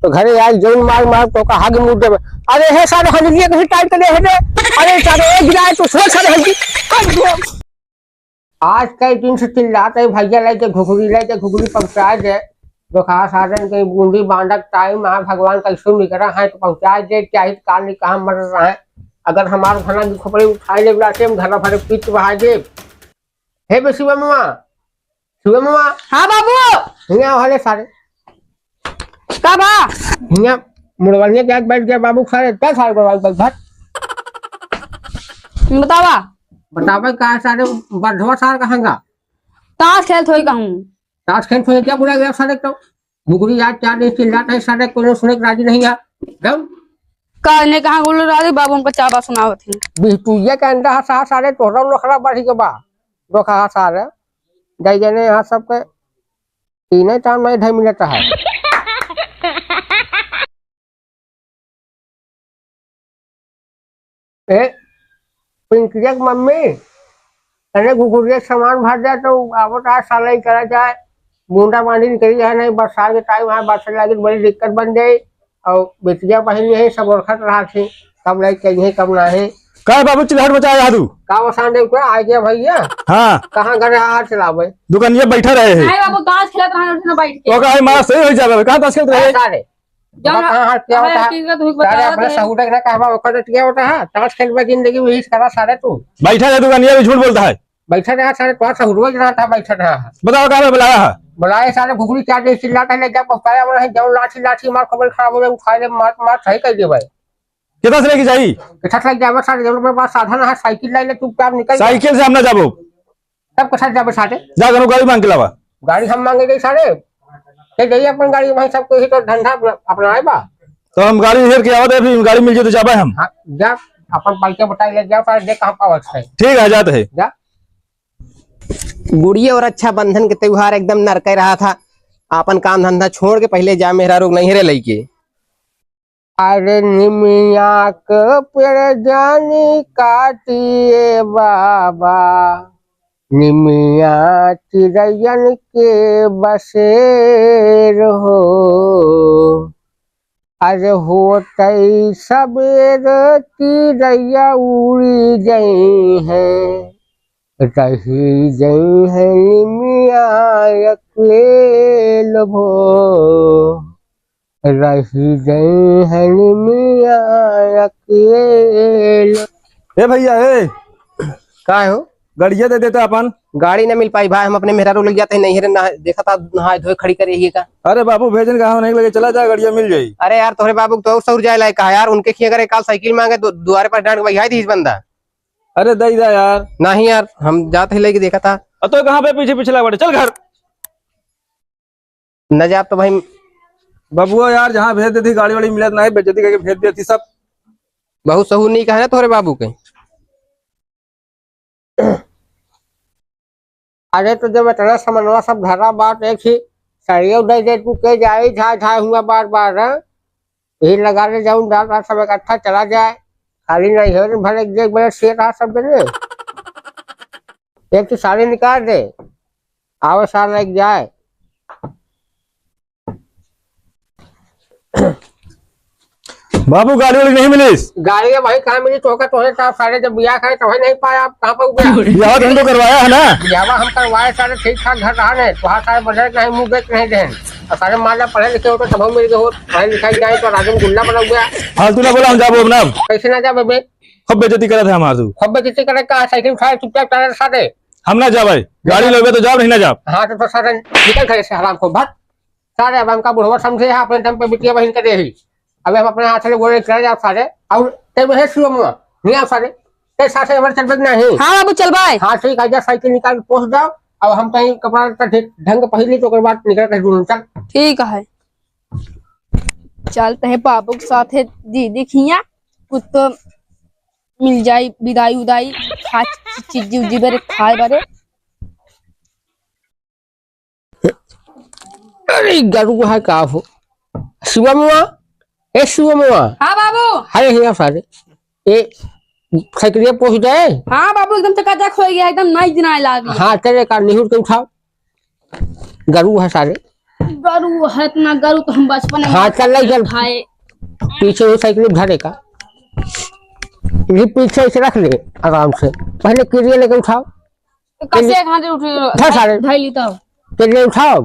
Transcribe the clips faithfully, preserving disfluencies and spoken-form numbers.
तो घरे आइ जौन मार मार तो कहा के मुंह देबे। अरे हे सारे हंडिलिया कहीं टाइट कर दे हे रे। अरे सारे एक गिराए तो सोच सारे हंडी। आज कई दिन से चिल्लात है, भैया लाई के घुघरी, लाई के घुघरी पहुँचा दे। देखा सारे के बूंदी बांधक टाइम आ, भगवान कैसे निकरा है तो पहुँचा दे, क्या ही काल नहीं कहाँ मर रहा है। अगर हमार घना की खोपड़ी उठाए ले बुलाते हम घना भरे पीत बहा दे। हे बे शिवमुआ, शिवमुआ। हाँ बाबू। हियाँ वाले सारे। का बा? हियाँ मुड़वलिया के आगे बैठ गया बाबू सारे, क्या सारे बाबू बैठ, बैठ। बतावा। बतावा का सारे बंधवा सार कहाँ गा? ताश खेलत होई कहूँ। ताश खेलत होई क्या बुला गया सारे तो? बुगड़ी यार क्या नहीं चिल्लात है सारे, कोनो सुने के राजी नहीं है। गम। का ने कहाँ गुल राजी बाबू उनका चाबा सुनावत है। बिहटुइया के अंडा हा सा-, सारे तोहरा लोखरा बढ़ी के बा। दोखा हा सारे। जाई जाने यहाँ सबके तीने टाइम नहीं ढाई मिनट है। ए, पिंकिया के मम्मी, तने घुघुरिया के सामान भर दे तो आवत आज साला ही करा जाए। बूंदा बांदी निकली है नहीं, बरसात के टाइम है, बरसात लागी तो बड़ी दिक्कत बन जाई। और बिटिया बहिन यही सब ओरखत रहा थी, कब लाइट चाहिए, कब ना है। का है बाबू, चिल्लाहट मचाया है तू? का वसान देव का आ गया भैया? हाँ। कहाँ घर हाथ चलावे? दुकानिया बैठा रहे हैं। नहीं बाबू, ताश खेलत रहा उठना बैठ के। तो का है, मारा सही हो जावे, कहाँ ताश खेलत रहे? ऐसा रे। जौन बता, हाँ, क्या है, होता है? हकीकत हुई, सारे बतावत अपने है। सहूर के ना कहवा, ओकर तो क्या होता है? ताश खेलबे जिंदगी में, इस करा सारे तू। बैठा रहे दुकानिया, भी झूठ बोलता है। बैठा रहा सारे, तोहार सहूर के ना था, बैठा रहा। बताओ, कहाँ पे बुलाया है? बुलाए सारे, घुघरी क्या दे, चिल्लाता है, ले जा, पहुँचाया वाला है, जौन लाठी, लाठी मार, खबर खराब हो गया, उठा ले, मार, मार, सही कर दे भाई। कितना से लेके जाई? कितना से लेके जावा सारे, जौन अपने पास साधन है, साइकिल लाई ले, चुपचाप निकल जा। साइकिल से हम ना जाबो। तब के साथ जाबे सारे? जा, कनो गाड़ी मांग के लावा। गाड़ी हम मांगे जाई सारे? के जाई अपन गाड़ी, वहीं सब कोई तो धंधा अपना, अपना आए बा। तो हम गाड़ी हेर के आवत है, फिर गाड़ी मिल जाए तो जाबे हम। हाँ, जा, अपन पैसा बता ले जाओ सारे, देख कहाँ पावत है। ठीक है, जाते हैं। जा। गुड़ी और रक्षाबंधन के त्योहार एकदम नरके रहा था। आपन काम धंधा छोड़ के पहिले जा मेहरारू के नैहरे लइके। अरे निमिया के पेड़ जानी काटिए बाबा, निमिया चिड़ैयन के बसेर हो। अरे होतई सबेर चिड़ैया उड़ी जइहैं, रही जइहैं निमिया अकेल भो। रही जइहैं निमिया अकेल। ए भैया, ए। का हो? गड़िया दे देता अपन। गाड़ी ना मिल पाई भाई, हम अपने मेहरारू लग जाते हैं, नहीं रे, नहा-, देखा था नहाए धोए खड़ी करे ही का। अरे बाबू, भेजन का हम नहीं लगे, चला जा, गड़िया मिल जाई। अरे यार, तोहरे बाबू तो और सौर जाए लायक है यार, उनके खिया करे काल साइकिल मांगे, दु-, दुआरे पर डांट के बहियाई दीस बंदा। अरे दई दा यार। नहीं यार, हम जाते ही लेके देखा था। अ तो कहाँ पे पीछे पीछे लागल बाटे, चल घर। न जाब तो भाई। बबुआ यार, जहाँ भेज देती गाड़ी वाड़ी मिलत नहीं, बेइज्जती करके भेज देती सब। बहुत सहूर नहीं कहा ना तोहरे बाबू के। अरे तो जब इतना समनवा सब धरा बात एक ही सरियो दे दे तू के जाई झाय झाय हुआ बार बार, हाँ? यही लगा ले जाऊं डाल रात सब इकट्ठा चला जाए। खाली नहीं है भले एक बड़े शेर रहा सब जने। एक तो सारे निकाल दे। आवे सार लग जाए। बाबू, गाड़ी वाड़ी नहीं मिलिस? गाड़ी अब भाई कहाँ मिली? तोहका तोहे साहब सारे जब बियाह करे तोहे नहीं पाया, आप कहाँ पर गया? बियाह तो हम तो करवाया है ना। बियाह हम करवाए सारे ठीक ठाक घर रहा नहीं, तोहार सारे बजट नहीं, मुँह देख नहीं देन। और सारे माला पढ़े लिखे होते तब मिल गए होत, पढ़े लिखाई जाए तो राजन गुल्ला बना गया। फालतू ना बोला, हम जाबो अब ना। कैसे ना जाबे बे? खूब बेइज्जती करत है हमार तू। खूब बेइज्जती करे का? साइकिल उठाए चुपचाप चले साथे। हम ना जाबे, गाड़ी लेबे तो जाब, नहीं ना जाब। हाँ तो, तो सारे निकल घर से हराम को भाग। सारे अब हमका बुढ़वा समझे है, अपने दम पे बिटिया बहिन के देही। अबे हम अपने हाथ से गोले चले जाओ सारे। और ते में है शिवमुआ, नहीं आओ सारे। ते साथे हमारे चलबे के नहीं। हाँ बाबू, चलबे। हाँ ठीक है, जा साइकिल निकाल के पोंछ जाओ। अब हम कहीं कपड़ा लत्ता ठीक ढंग के पहिर ली तो ओकर बाद निकल के दूर चल। ठीक है। चलते हैं बाबू के साथे दीदी खिया, कुछ तो मिल जाई बिदाई उदाई, खा चिज्जी उज्जी बरे खाए बरे। अरे गरु है का हो? शिवमुआ, ए शिवमुआ। हाँ बाबू। अरे हिया सारे। ए साइकिलिया पोंछ दे। हाँ बाबू, एकदम चकाचक हो गया, एकदम नई दिन आए लाग गया। हाँ, तेरे का निहुर के उठाओ। गरु है सारे। गरु है इतना गरु तो हम बचपन में हाँ, चल, ले चल। खाए। पीछे वो साइकिल उठा दे का। ये पीछे इसे रख ले आराम से। पहले किरिया लेके उठाओ। तो कैसे एक हाथ उठ धर सारे। धैली तो। किरिया उठाओ।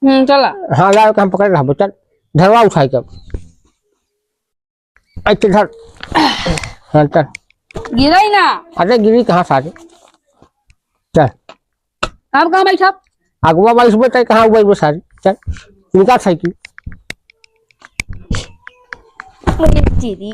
हम्म, चला। हाँ, लाओ, हम पकड़ रहा, चल। धरवा उठाई के। अच्छा, धर। हाँ, चल। गिराई ना। अरे, गिरी कहाँ सारे? चल। हम कहाँ बैठब? अगवा बैठबे, तै कहाँ बैठबे सारे? चल, निकाल साइकिल। अरे, दीदी।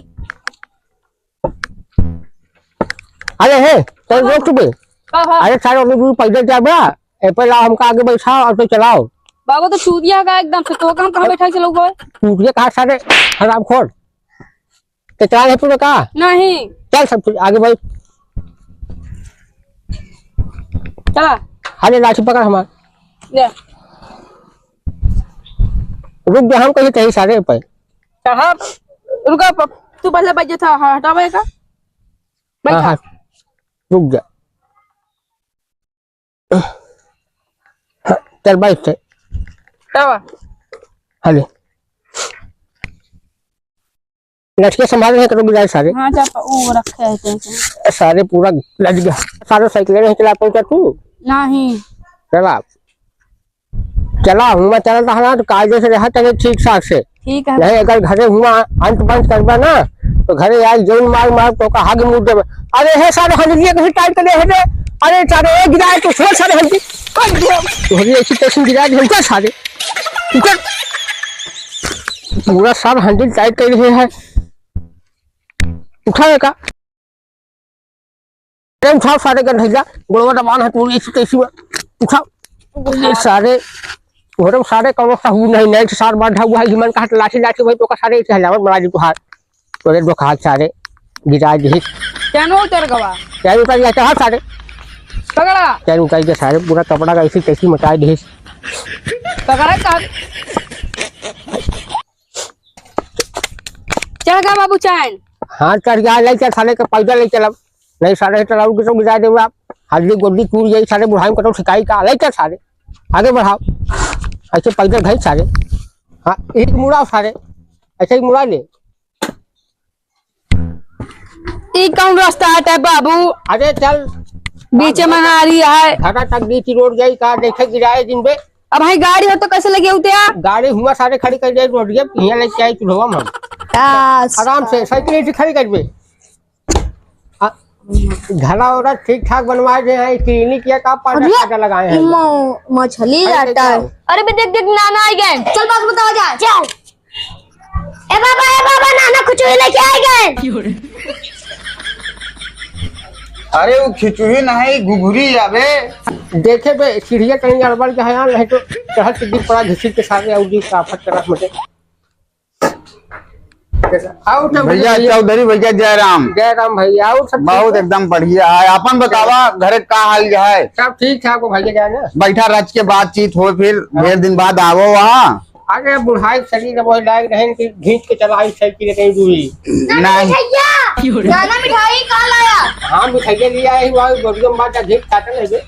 अरे, हे, तै रोक चुपे। का भा? अरे, सारे, अभी दूर पैदल जाबा। ए, पहला हमका आगे बैठाओ और तो चलाओ। बाबू, तो चूतिया का एकदम से, तो हम कहाँ बैठा चलो गए? चूतिया कहाँ सारे, हरामखोर। तो चला है तूने कहा? नहीं। चल सब कुछ आगे भाई। चला। अरे लाठी पकड़ हमार। ले। रुक जा, हम कहीं कहीं सारे पे। साहब, रुका प-, तू पहले बैठ जा था, हाँ, हटावे का? बैठा। हाँ, हाँ। रुक जा। हाँ, चल बैठ से। का बा? हले। लठिया संभाल रहे करो बिलाए सारे। हाँ, जा, वो रखे है कहीं से। सारे पूरा लज गया। सारे साइकिल नहीं चला पाऊंगा तू? नहीं। चला। चला, हुआ चला था ना, तो कायदे से रहा, चले ठीक ठाक से। ठीक है। नहीं, अगर घरे हुआ अंत बंद करबा ना, तो घरे आई जौन मार मार तो कहा के मुंह देबे। अरे हे सारे हंडिलिया कहीं टाइट करे है रे। अरे सारे, ए गिराए तो छोड़ सारे हंडी। कर दिया। तोहरी ऐसी तैसी गिरा दे, उतर सारे। उतर। पूरा सार हंडी टाइट कर रहे हैं। उठा का? अरे उठाओ सारे गंधैया, गोड़वा दबान है तोरी ऐसी तैसी में। उठाओ। ये सारे, घरे सारे कौनो सहूर नहीं, नहीं सार बांधा हुआ है, हिमन का हाथ लाठी लाठी वही तो का सारे इसे हलावत बना दी तुहार। तोरे दो हाथ सारे गिरा दी। क्या नो उतर गवा? क्या उतर गया? चढ़ा सारे। पकड़ा। क्या उतर गया सारे? पूरा कपड़ा का ऐसी तैसी मचा दी। पकड़ा का? चढ़ गा बाबू चैन। हाँ, चढ़ गया, ले चल साले के पैदल ले चलब। नहीं साले, चलाऊ के तो गिरा देबा। हड्डी गोड्डी टूट जाई साले, बुढ़ाई में कतो ठिकाई का, ले चल साले। आगे बढ़ाओ। ऐसे पैदल घई साले। हाँ, एक मुड़ाओ साले। ऐसे ही मुड़ा ले। ई कौन रास्ता हटे बाबू? अरे चल। बीच में हारी है। घाटा तक बीच रोड जाई का, देखे गिराए दिन बे। अब भाई गाड़ी हो तो कैसे लगे उते आप? गाड़ी हुआ सारे खड़ी कर दे रोड के, हियां लेके आई चूल्हा में। आराम से साइकिल ऐसे खड़ी कर दे। आ, घरा ओरा ठीक ठाक बनवा दे हैं, क्लिनिक या का पाना अरे, खाजा लगाए हैं। म-, मछली अरे, आटा है। देखो। अरे बे देख, देख, नाना आ गए। चल बात बतावा जाए। चल। ए बाबा, ए बाबा, नाना खुचुही लेके आ गए। अरे वो खिचुही नहीं, घुघुरी आवे। देखे बे, सीढ़िया कहीं गड़बड़ के है, नहीं तो चढ़त के गिर पड़ा, घिसी के सारे और गिर का आफत करा मुझे। आओ सब भैया, भैया। चौधरी भैया, जय राम। जय राम भैया, आओ सब बहुत ठीक है? एकदम बढ़िया है। अपन बतावा, घरे का हाल है? सब ठीक ठाक हो भैया, जाए ना। बैठा रच के बातचीत हो, फिर हाँ। ढेर दिन बाद आवो वहाँ। अरे बुढ़ाई शरीर अब वही लायक रहे कि घींच के चलाई साइकिल कहीं दूरी। नहीं। भैया, नाना मिठाई कहाँ लाया? हाँ, मिठाई लिया है, वहाँ गोदिया में बात घींच काटल है बे।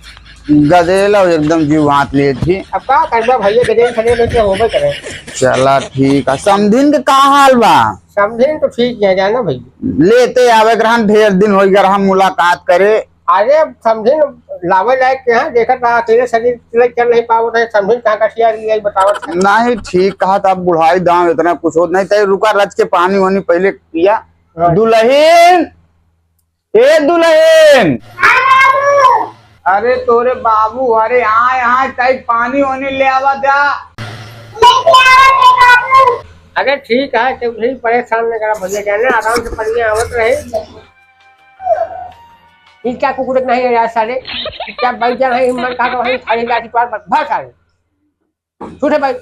गदेल और एकदम जीव हाथ लिए थी। अब का करबा भैया, गदेल खदेल लेके होबे करे। चला ठीक है। समधिन के का हाल बा? समधिन तो ठीक है, जाना भैया। लेते आवे के रहन, ढेर दिन हो गया रहा मुलाकात करे। अरे समधिन लावे लायक के हैं, देखत रहा अकेले शरीर ले चल नहीं पावत है, समधिन कहाँ कठिया रही है बतावत है। नहीं ठीक कहा था, अब बुढ़ाई दाम इतना कुछ होत नहीं, तय रुका रच के पानी वानी पहले पिया। हाँ। दुल्हन, ए दुल्हन। अरे तोरे बाबू, अरे आए, आए, ताई पानी वानी ले आवा जा। अरे ठीक है, चौधरी परेशान न करा भैया, जाने आराम से पनिया आवत रहे। ई क्या कुकुर नहीं है यार साले, क्या बैठ जा रहे हिम्मत खा के वहीं खाली लाठी पार पर भर साले। छूटे भाई।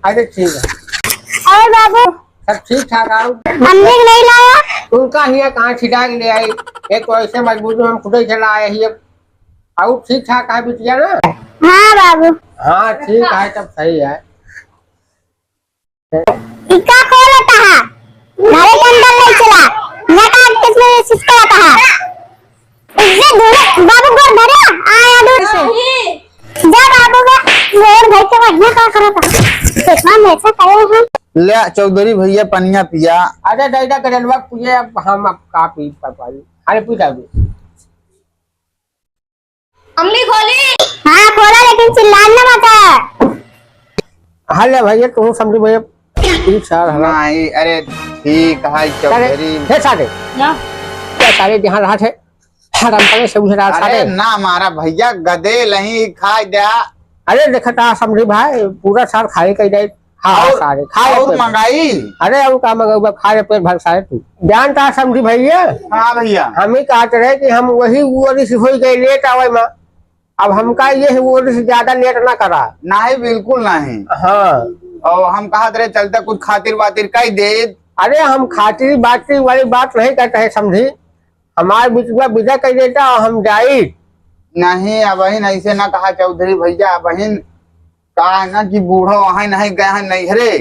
अरे ठीक है। अरे बाबू। सब ठीक ठाक आओ। अम्मी के नहीं लाया? उनका हिया कहाँ छिटा के ले आई? एक तो ऐसे मजबूरी में हम खुदे चला आए ही अब। आओ ठीक ठाक है बिटिया ना? हाँ बाबू। हाँ ठीक है, तब सही है। इका खोलता है, घरे के अंदर नहीं चला, ना का किसने सिस्टम आता है। इज्जत दूर, बाबू गोर धरे, आया दूर से। जा बाबू का गोर धर के बढ़िया का करता। पेटवा में ऐसा करे हम। ले चौधरी भैया पनिया पिया। अरे दादा गजलवा पिए, अब हम अब का पी पाई। अरे पी जाओगे। अम्मी खोली। हाँ खोला, लेकिन चिल्लान ना मचा। हाँ ले भैया, तू समझी भैया, ठीक सार हला। नहीं, अरे ठीक है अरे, चौधरी। हे सारे। ना। क्या सारे यहाँ रहा थे? हराम करे से उसे रहा अरे सारे। ना मारा भैया, गदे नहीं खाए द्या। अरे देखा था समझी भाई, पूरा सार खाए कही जाए। हाँ, हाँ, और, सारे, खाए और पेट भर। मंगाई? अरे, और का मंगाऊ बा? खा ले पेट भर सारे तू। जानता समझी भैया? हाँ भैया। हम ही कहत रहे कि हम वही ओरी से होई गए लेट आवे मा। अब हमका ये ओरी से ज्यादा लेट ना करा। नहीं, बिल्कुल नहीं। हाँ। और हम कहत रहे चलते कुछ खातिर वातिर कह दे। अरे, हम खातिर बातिर वाली बात नहीं करते हैं समझी। हमार बिटिया विदा कर देता और हम जाई। नहीं, अबहिन ऐसे ना कहा चौधरी भैया, अबहिन का है ना कि बूढ़ो वहाँ नहीं गए हैं नैहरे।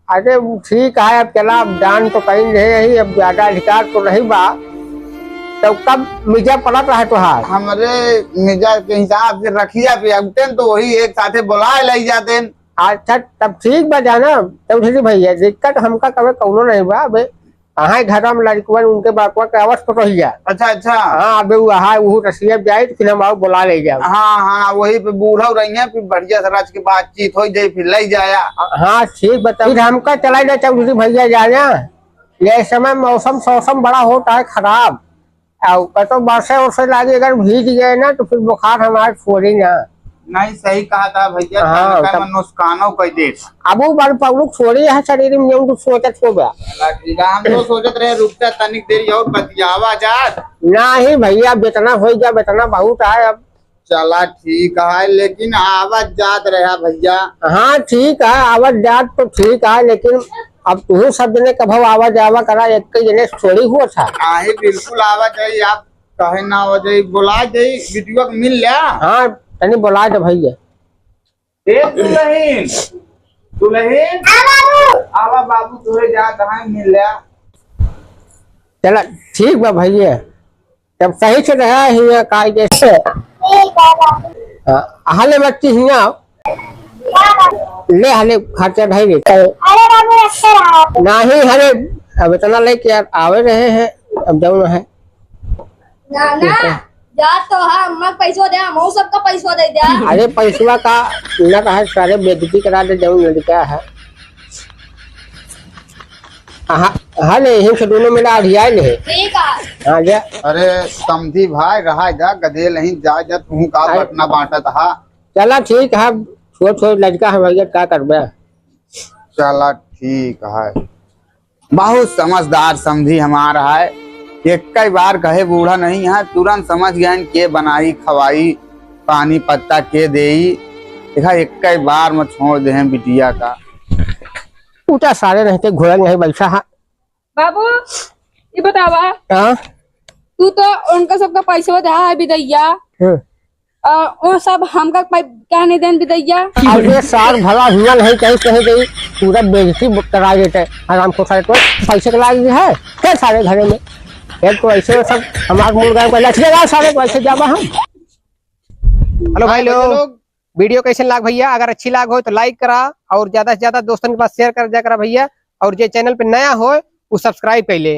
अरे वो ठीक है, अब चला, अब दान तो कहीं रहे ही, अब ज्यादा अधिकार तो नहीं बा, तो कब मिजा पड़त रहा तोहार? हमरे मिजा के हिसाब से रखिया पे अगते तो वही एक साथे बुलाए ले जाते। अच्छा, तब ठीक बा जाना चौधरी भैया, दिक्कत हमका कबे कौनो नहीं बा। अबे अहाँ घर में लड़कवन उनके बापवा के आवस पटोहिया। अच्छा, अच्छा। हाँ, अबे वो अहा, वो रसिया जाए तो फिर हम आओ बुला ले जाओ। हाँ, हाँ, वही पे बूढ़ा रही है, फिर बढ़िया से राज की बातचीत हो जाए, फिर ले जाया। हाँ, ठीक बताओ। फिर हमका चला जा चौधरी भैया जाना। ये समय मौसम सौसम बड़ा होता है खराब। और कतो बरसे उरसे लागी, अगर भीग गए ना तो फिर बुखार हमार छोड़ी ना। नहीं, सही कहा था भैया, हाँ, तनका तब में नुकसानो कर दे। अब वो बार पौलुक छोड़ी है शरीर में, जौन तू सोचत हो बा। चला ठीक है, हम तो सोचत रहे रुक जा तनिक देर और बतियावा जात। नहीं भैया, बेतना हो गया, बेतना बहुत है अब। चला ठीक है, लेकिन आवत जात रहा भैया। हाँ ठीक है, आवत जात तो ठीक है, लेकिन अब तू सब जने कभो आवा जावा करा, एक ही जने थोड़ी हुआ था। आहे बिल्कुल आवा जाई, आप कहे ना आवा जाई, बुला जाई, बिटिया के मिल ल्या। हाँ, तनी बुला दे भैया। ए दुल्हन, दुल्हन, हाँ बाबू। आवा बाबू, तोरे जात हैं, मिल ल्या। चला ठीक बा भैया, तब सही से रहा हिया काय जैसे। ठीक बा बाबू। हाँ, हाले बच्ची हिया। हाँ बाबू। ले हाले खर्चा ढाई दे। अरे बाबू, अच्छे रहा। नहीं, अरे अब इतना लेके यार आवे रहे हैं, अब जाओ ना है। ना, ना, ठीक है। जा तो है, अम्मा के पैसवा दे, हम सबका पैसवा दे दे। अरे पैसवा का ना कहा, सारे बेइज्जती करा दे, जौन लड़का है। हाँ, हाँ, ले, यहीं से दोनों मिला अढ़ियाए ले। ठीक है। हाँ, जा। अरे समधी भाई, रहा जा, गदे नहीं, जा, जा, तू का अरे। बटना बांटत हा। चला ठीक है, छोट छोट लड़का है भैया, का करबे? चला ठीक है। बहुत समझदार समधी हमार है। एक कई बार कहे बूढ़ा नहीं है, तुरंत समझ गए के बनाई खवाई, पानी पत्ता के देई। देखा, एक कई बार में छोड़ दे हैं बिटिया का। उठा सारे नहीं ते घोड़ा नहीं बैठा है। बाबू, ये बतावा, हाँ? तू तो उनका सबका पैसा दे है बिदैया। हाँ। अ, वो सब हमका पै-, क्या नहीं देन बिदैया? अब ये सार भला हुआ नहीं, कहीं, कहीं, कहीं पूरा बेइज्जती ब-, करा देते हैं। आराम को सारे तो पैसे के लाग है, क्या सारे घरे में? एक तो ऐसे सब हमार मुर्गा को लठ लगा सारे को ऐसे जावा हम। हेलो भाई हाँ, लोग, लोग। वीडियो कैसे लाग भैया? अगर अच्छी लाग हो तो लाइक करा और ज्यादा से ज्यादा दोस्तन के पास शेयर कर दिया करा भैया, और जे चैनल पे नया हो वो सब्सक्राइब कर ले।